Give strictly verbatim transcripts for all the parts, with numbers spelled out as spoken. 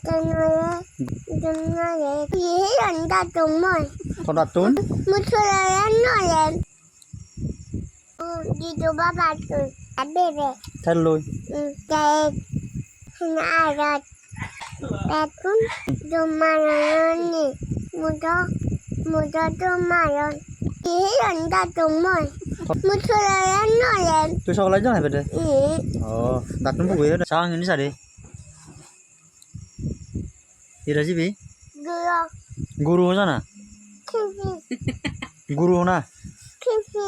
Te nole, dum nole. Ye anda dum moi. To dattun? Mui sole nole. Jidu babattun. Abebe. Telloi. Mm, te. Hina arat. Bekkun dum maroni. Mudo, mudo dum maron. Ihi anda dum moi. Mui sole nole. Tui sogolai jon hebe de? Mm. Oh, dattun pugu hebe de. Sang ini sari. Ira jibi? Guru. Guru hojana? Kisi. Guru hona? Kisi.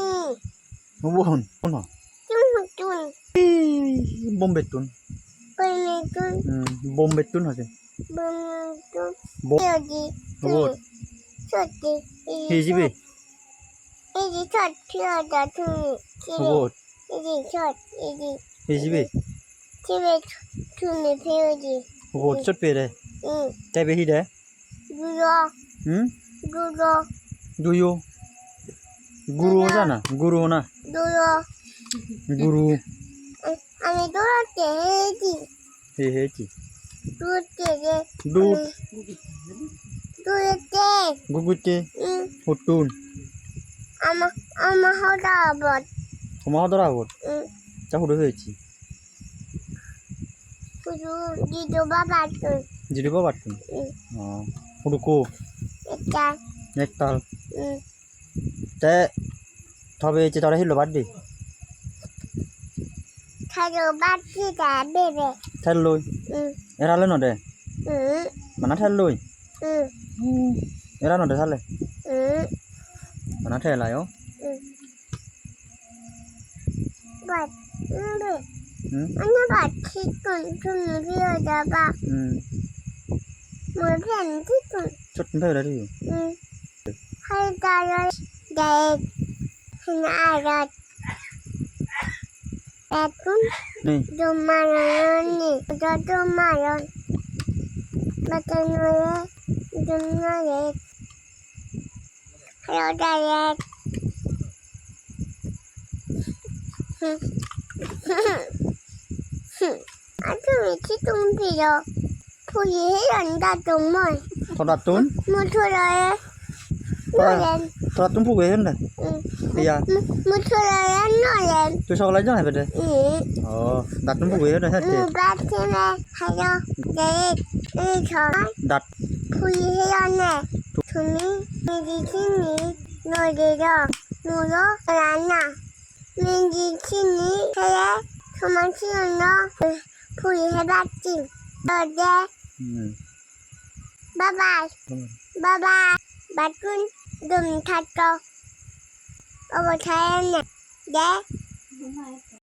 Ubon, ubon. Tun, tun. Ih, Bombettun. Bombettun. Hmm, Bombettun hoide. Bombettun. Bo- Yogi. Ubot. Sotti. Hi jibe? Iji sotti oda tumi. Ubot. Iji sot, iji. Hi jibe? Jibe tumi piyodi. Ubot sot pere. Hmm. Te be hi de? Guro. Hmm? Guro. Duyo. Guru hojana? Guru hona? Guro. Guru. Ami duratte heji. He heji? Duratte je. Dur. Ami duratte. Gugutte. Hmm. Huttun? Ama, ama hodor abot. Toma hodor abot? Hmm. Ta hudu heji? Hudu jidu babattun. Jidu babattun? Hmm. Oh. Hudu ko? Ektal. Ektal. Hmm. Te tobe ecche tore hillo bad di? Tore bad di da bebe. Telloi? Hmm. Erale no de? Hmm. Bana telloi? Hmm. Hmm. Era no de sale? Hmm. Bana telayo? Hmm. Bat, hmm, be. Hmm? Ana bat, sittun tumi piyo jaba. Hmm. Mui pen sittun. Sittun pebera di. Hmm. Hai daro dek. Hina arat. Bekkun. Ni. Dum maron ni. Mudo dum maron. Batan nole. Dum nole. Hello, Dad. Aa, tumi sittun piyo. Puji heyon dattun moi. To dattun? Mui sole. Tora, nolen. To dattun pugu heyon de? Mm. Iya. Mui, mui sole nolen. Tui sogolai jon hebe de? Mm. Oh, dattun pugu heyon de, hette? Mui bat sine hayo. Dad, ei sor. Dat. Puji heyon de. Tumi medicine nodiro, muro rana. Medicine hele toma siyono puri hebattin. Dode. Hmm. Bye bye. Hmm. Bye bye. Bekkun dum thakko. Obo thayene. De.